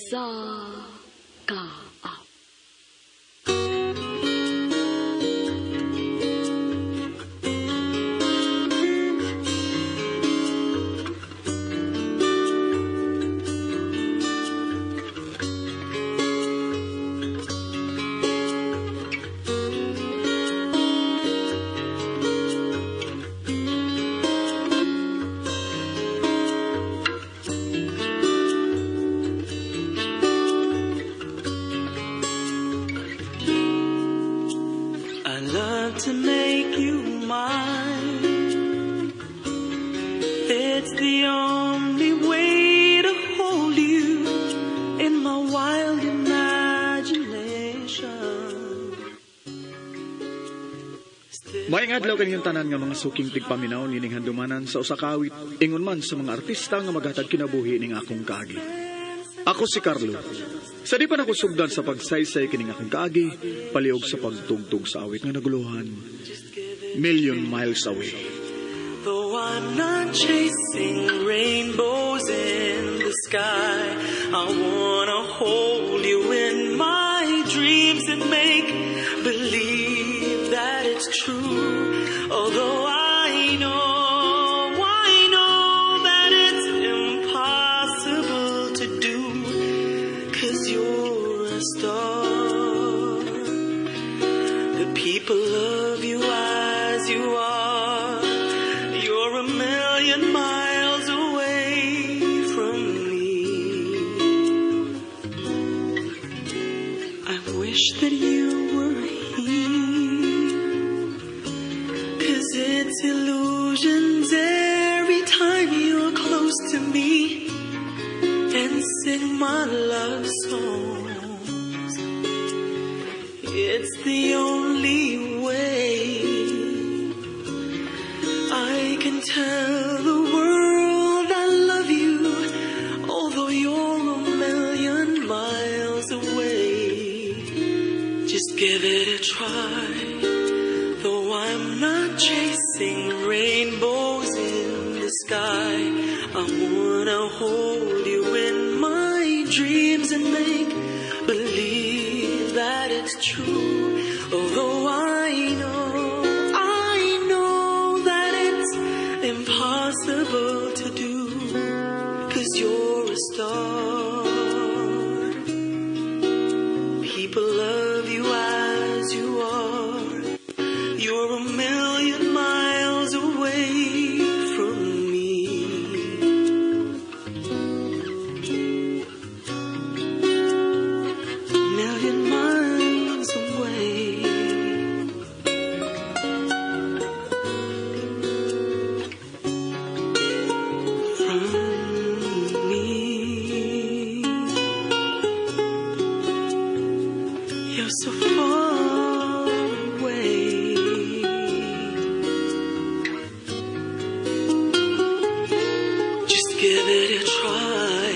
Sa Kaawit. I love to make you mine. It's the only way to hold you in my wild imagination. Maayong adlaw kaninyong tanan nga mga suking tigpaminaw nining handumanan sa usa ka awit ingon man sa mga artista nga maghatag kinabuhi ning akong kaagi. Ako si Carlo. Sa di pa nako sugdan sa pagsaysay kining akong kaagi, palihog sa pagtugtog sa awit nga naguluhan, Million Miles Away. Though I'm not chasing rainbows in the sky, I wanna hold you in my dreams and make believe that it's true. Although I know that it's impossible to do, 'cause you're a star. The people love you as you are. You're a million miles away from me. I wish that you were here, 'cause it's illusions every time you're close to me and sing my love songs. It's the only way I can tell the world I love you, although you're a million miles away. Just give it a try. Though I'm not chasing rainbows in the sky, I wanna hold you in my dreams and make believe that it's true. Although I know that it's impossible to do, 'cause you're a star. People love you as you are. You're a million miles away from me. Million miles away. From me. You're so far away. Just give it a try.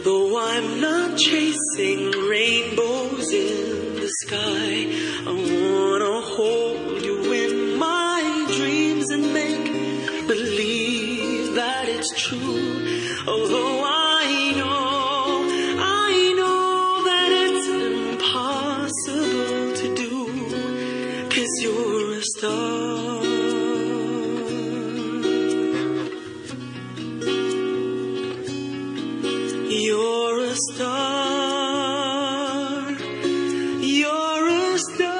Though I'm not chasing rainbows in the sky, I wanna hold you in my dreams and make believe that it's true. Although I know that it's impossible to do, 'cause you're a star. You're a star. You're a star.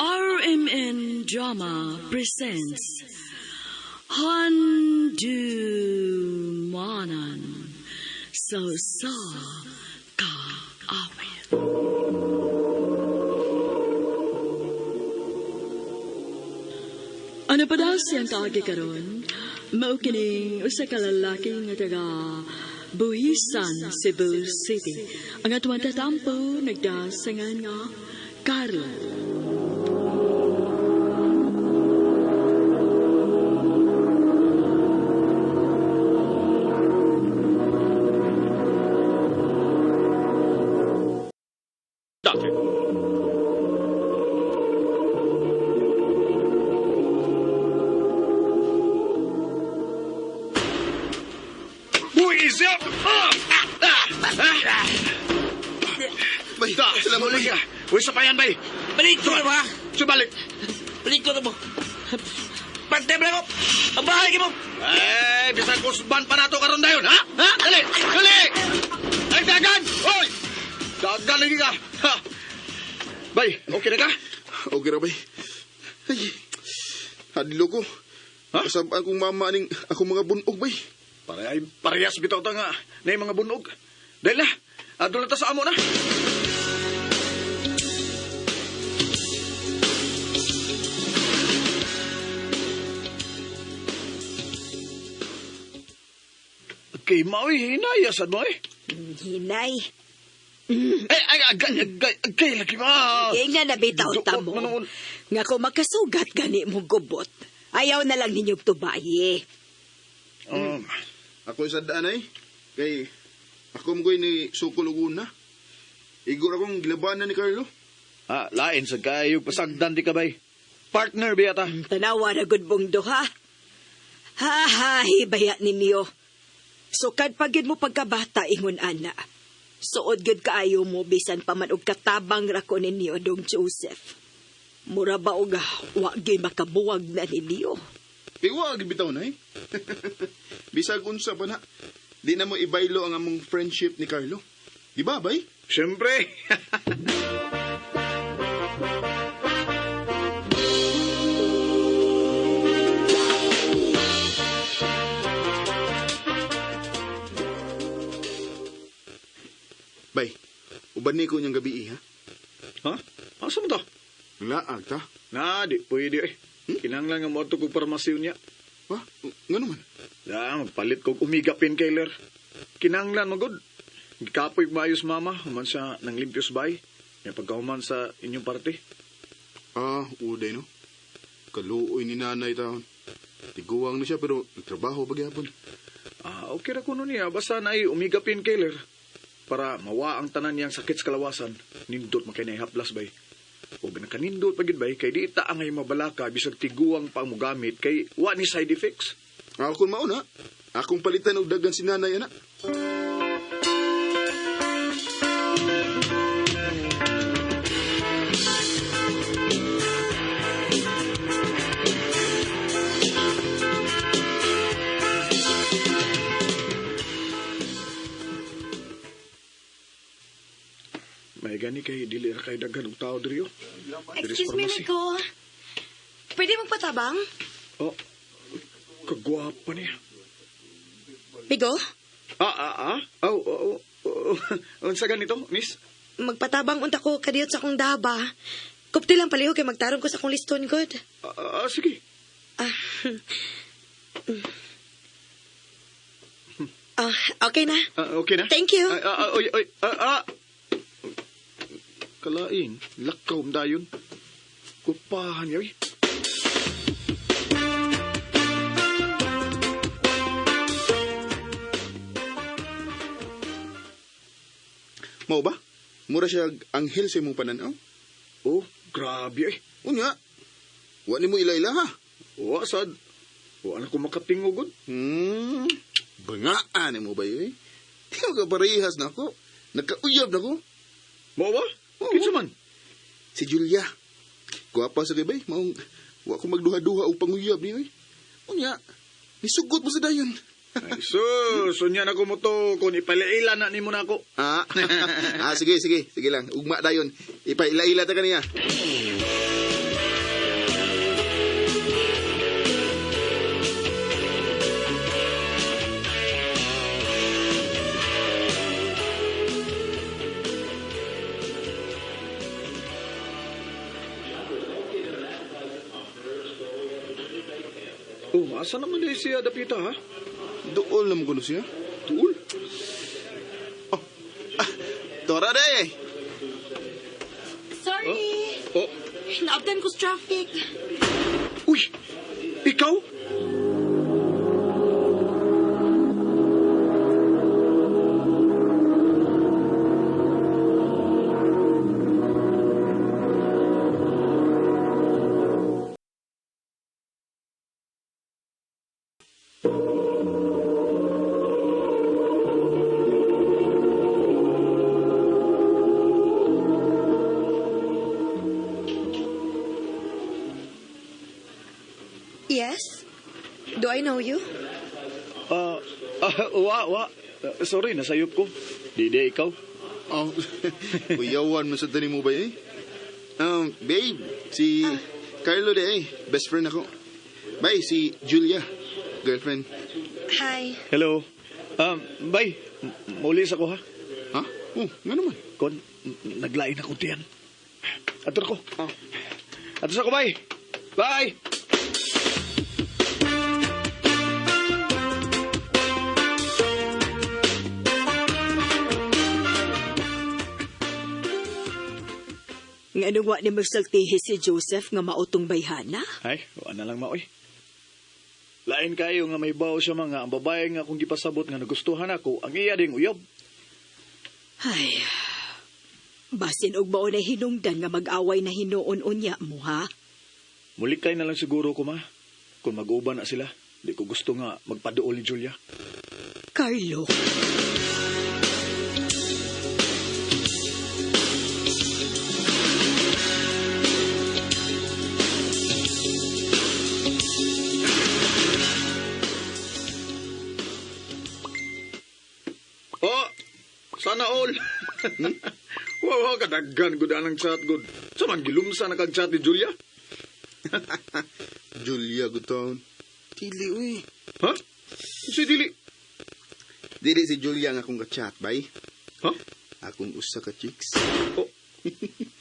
RMN Drama presents Handumanan sa Usa Ka Awit. Ano pa daw siyang kaagi karon? Mao kining usa ka lalaki nga taga Buhisan, Cebu City. Ang atuang tatampo nagdasangan nga Carlo. Doctor. Siya! Ah! Ah! Ah! Bay, Da, salamat bay. ka. Uy, sapayan, bay. Balik ko na ba? Subalik. Balik ko na mo. Pantay mo ko. Ang bahay mo. Eh, bisan kusban pa nato karon dayon, ha? Ha? Dali! Dali! Ay, dagan! Oy! Dagan lagi ka! Ha! Bay, okay na ka? Okay ra bay. Ay, hadlo ko. Ha? Kasab akong mama aning akong mga bunog bay. Parehay, parehas bitaw ta nga na yung mga bunog. Dahil na, adto na ta sa amo na. Kay Maui, hinaya sad mo eh. Hinay. Eh, ay, agay, agay, agay, lagi ba? Kaya nga nabitaw ta Duot mo. mo noon. Nga kung makasugat gani mo gubot, ayaw na lang ninyong tubayi. Ako sa daan ay. Kay ako mo ni sukol og una. Igor akong gilabanan ni Carlo. Ah, lain sa kayo, pasagdan di ka bay. Partner biya ta. Tanawa na gud mong duha. Ha ha, hibaya ninyo. Sukad pa gyud mo pagkabata ingon ana. Suod gyud kaayo mo bisan pa man og katabang ra ko ninyo dong Joseph. Mura ba og wa gyud makabuwag na ninyo. Kay wa gibitaw na eh. Bisag unsa pa na. Di na mo ibaylo ang among friendship ni Carlo. Di ba, bay? Siyempre. Bay, uban ni ko niyang gabi eh, ha? Ha? Asa mo to? Laag ta. Na, di pwede eh. Kinanglan nga mo ato kog parmasyon niya. Ha? Ngano man? Da, magpalit kog Omega painkiller. Kinanglan magod. Gikapoy maayos mama, human siya nang limpios bay. Nga pagkahuman sa inyong parte. Ah, uday no. Kaluoy ni nanay taon. Tiguang na siya pero nagtrabaho pa gyapon. Ah, okay ra kuno niya basta naay Omega painkiller para mawa ang tanan niyang sakit sa kalawasan. Nindot man kay haplas bay. O ginakanindot pa gid bay kay di ta angay mabalaka bisag tiguang pa ang mogamit kay wa ni side effects. Ako kung mauna, akong palitan og dagan si nanay ana. May gani kay dili ra kay daghan og tao diri oh. Diri sa Excuse me, parmasi. Miko. Pwede magpatabang? Oh, kagwapa niya. Migo, Ah, ah, ah. Oh, oh, oh, oh. Unsa ganito, miss? magpatabang unta ko kadiyot sa akong daba. Kupti lang palihog kay magtarong ko sa akong liston, good. Ah, ah, sige. Ah. Ah, okay na. Ah, okay na? Thank you. Ay, ah, ah, oy, oy, ah, ah. Kalain, lakaw dayon. Kupahan niya, oy. Mao ba? Mura siya anghel sa imong pananaw. Oh, grabe eh. Unya. Wa nimo ila-ila ha. Wa sad. Wa na ko makatingog. Bangaan mo ba yun eh? Di mo ka parehas na ako. Nagkauyab na ko. Mao ba? Oo. Kinsa man? Si Julia. Gwapa sa gabay. Maong wa ko magduha-duha og panguyab niyo eh. Unya, nisugot mo sa dayon. Ay, sus, unya na ko mo to kung ipalaila na nimo na ako. Ah, ah sige, sige. Sige lang. Ugma dayon. Ipaila-ila ta kaniya. Oh, asa naman di siya dapita ha? Dool naman kuno siya. Tuol. Oh. Ah, Tora day. Sorry. Oh, Naabtan ko sa traffic. uy. Ikaw? Do I know you? Wa. Sorry, nasayop ko. Di ikaw. Oh, uyawan man sa tani mo ba eh? Babe, si Carlo de eh. Best friend ako. Bye, si Julia. Girlfriend. Hi. Hello. Bye. Maulis ako ha. Ha? Oh, nga naman. Kon, naglain ako tiyan. Ato ko. Ato sa ko, bye. Bye! Nga wa ni magsaltihi si Joseph nga mautong bayhana? Ay, wala na lang maoy. Lain kayo nga may bawo siya mga ang babae nga kung gipasabot nga nagustuhan ako, ang iya ding uyob. Ay, basin og mao na hinungdan nga mag-away na hinuon unya mo, ha? Mulikay na lang siguro ko, ma. Kung mag-uban na sila, di ko gusto nga magpaduol ni Julia. Carlo. Oh, sana all. Wow, kadaghan gud anang chat gud. Sa man gilumsa na kag chat ni Julia? Julia, good taon. Dili, uy. Ha? Si dili. Dili si Julia nga akong ka-chat, bay. Ha? Akong usa ka chicks. Oh.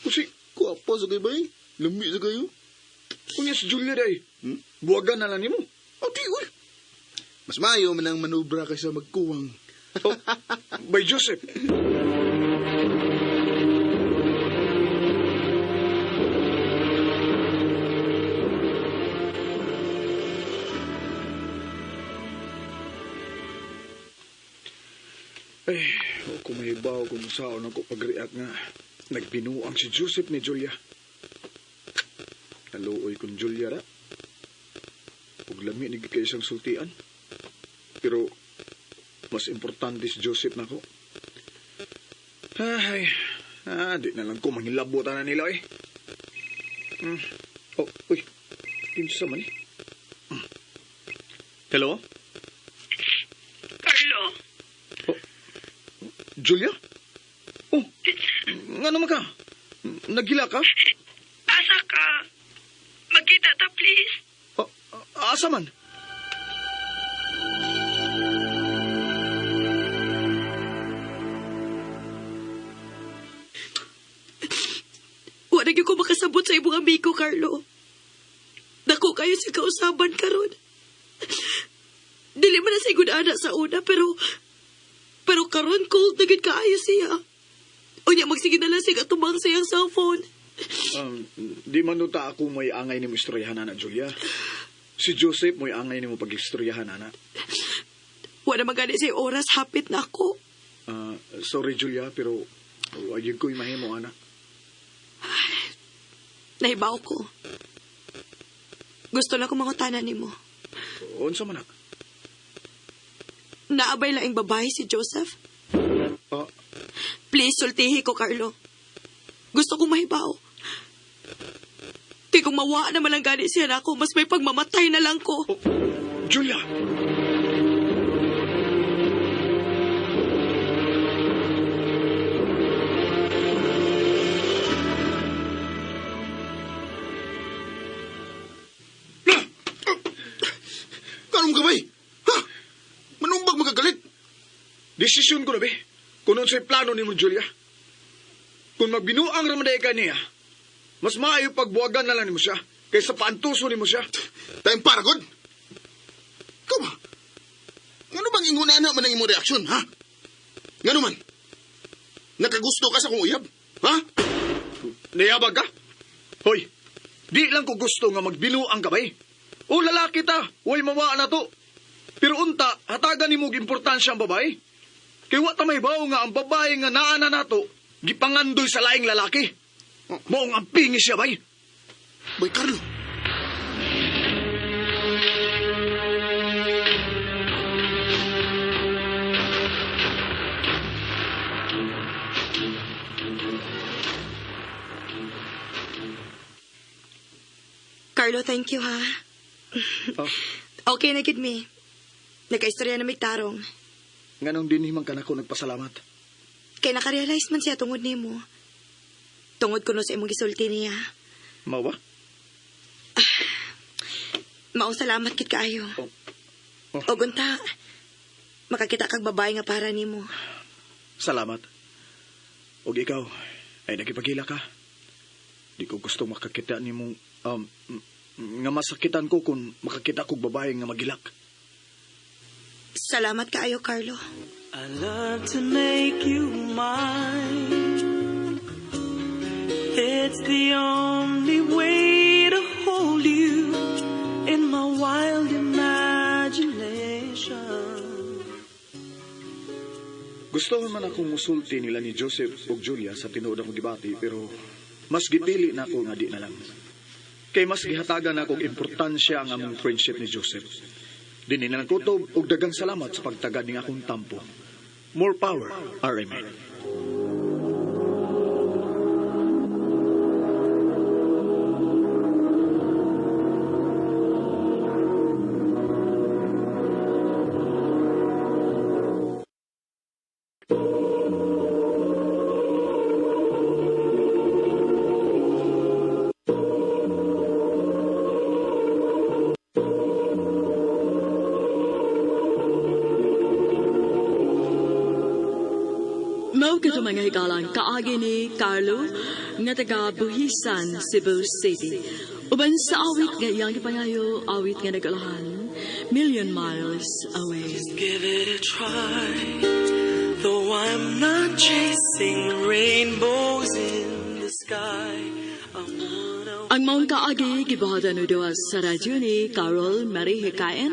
Kasi Kuwapa sa kayo, bay. Lami sa kayo. kunya si Julia day. Hmm? Buwagan na lang nimo. Oh, di, uy. Mas maayo man ang manubra kaysa magkuwang. Oh, by Joseph. Ay, ako mahibaw kung saan ako pag-react nga. Nagbinuang si Joseph ni Julia. Naluoy kong Julia ra. Ug lami ni kay isang sultian. Pero mas importante si Joseph nako. Ay, di na lang ko mangilabutan na nila eh. Oh, uy. Kinsa man eh. Hello? Carlo, Oh, Julia? Oh, nga naman ka? Nagila ka? asa ka? Magkita ta, please. Oh, asa man? Wala gyud ko makasabot sa imong amigo, Carlo. Dako kayo sa kausaban karon. Dili man na sa ana sa una, pero karon cold na gyud kaayo siya. Unya magsige na lang siya atubang sa iyang cellphone. Di man ta ako may angay nimo istoryahan, ana, Julia. Si Joseph may angay nimo pag-istoryahan, ana. Wala man gani sa oras, hapit na ako. Sorry, Julia, pero wag ko'y mahimo, ana. Nahibaw ko. Gusto lang ko mangutana nimo. Unsa man, anak? Naabay laing babae si Joseph? Please, sultihi ko, Carlo. Gusto kong mahibaw. Kaya kung mawa naman lang gani siya na ako, mas may pagmamatay na lang ko. Oh, Julia! Kanom ka, bay? Ha? Manumbag magkagalit? Desisyon ko na, be. Kung unsay plano ni mo, Julia. Kung magbinuang ramaday ka niya, mas maayo pagbuwagan na lang nimo siya kaysa paantuso nimo siya. Tayong paragod? Ikaw ba? Ngano bang ingunana man ang imong reaksyon, ha? Ngano man? Nakagusto ka sa kong uyab? Ha? Niyabag ka? Hoy, di lang ko gusto nga magbinuang ka bay. O lalaki ta, way mawa na to. Pero unta, hatagan nimo og importansya ang babae. Kay wa ta may bawo nga ang babae nga naa na nato, gipangandoy sa laing lalaki. Maong ang pingis siya bay. Bay, Carlo. Carlo, thank you, ha? Oh. Okay na gid mi. Nagkaistorya na mig tarong. Nganong dinhi man ka nako nagpasalamat. Kay nakarealize man siya tungod nimo. Tungod kuno sa imong gisulti niya. Mao ba? Maong salamat kit kaayo. Oh. Oh. Og unta, makakita kag babae nga para nimo. Salamat. Og ikaw, ay nagipagila ka. Di ko gusto makakita nimong nga masakitan ko kung makakita kog babae nga magilak. Salamat kaayo, Carlo. I love to make you mine. It's the only way to hold you in my wild imagination. Gusto man akong musulti nila ni Joseph ug Julia sa tinuod akong gibati, pero mas gipili na ako nga di na lang. Kay mas gihatagan na akong importansya ang among friendship ni Joseph. Dinhi na lang kutob ug daghang salamat sa pagtagad ning akong tampo. More power, RMN. Mao kato mga higalang kaagi ni Carlo nga taga Buhisan, Cebu City. Uban sa awit nga iyang gipangayo, awit nga nagalahan, Million Miles Away. Just give it a try. Though I'm not chasing rainbows in the sky, I wanna Ang maong kaagi gibuhatan o sa radyo ni Carol Marie Hikaen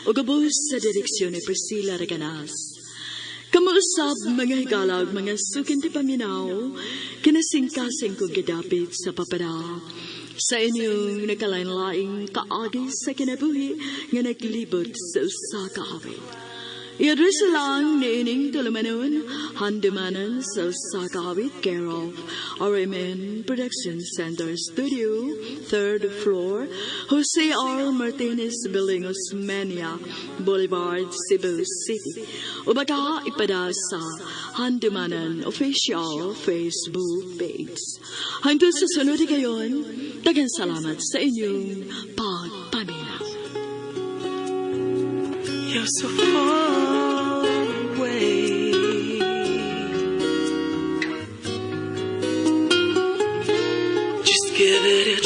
ug ubos sa direksyon ni Priscilla Reganas. Kamuusab mga higalag, mga sukin ti paminaw, kinasingkasing kong gidapit sa papada. Sa inyong nakalain-laing kaagi sa kinabuhi nga naglibot sa usa ka awit. I-address lang ni ining tulumanon, handumanan sa usa ka awit, care of RMN Production Center Studio, 3rd floor, Jose R. Martinez Building, Osmeña Boulevard, Cebu City. O baka ipada sa Handumanan Official Facebook page. Hangtod sa sunod kayon, daghang salamat sa inyong pagpaminaw. You're so far away. Just give it a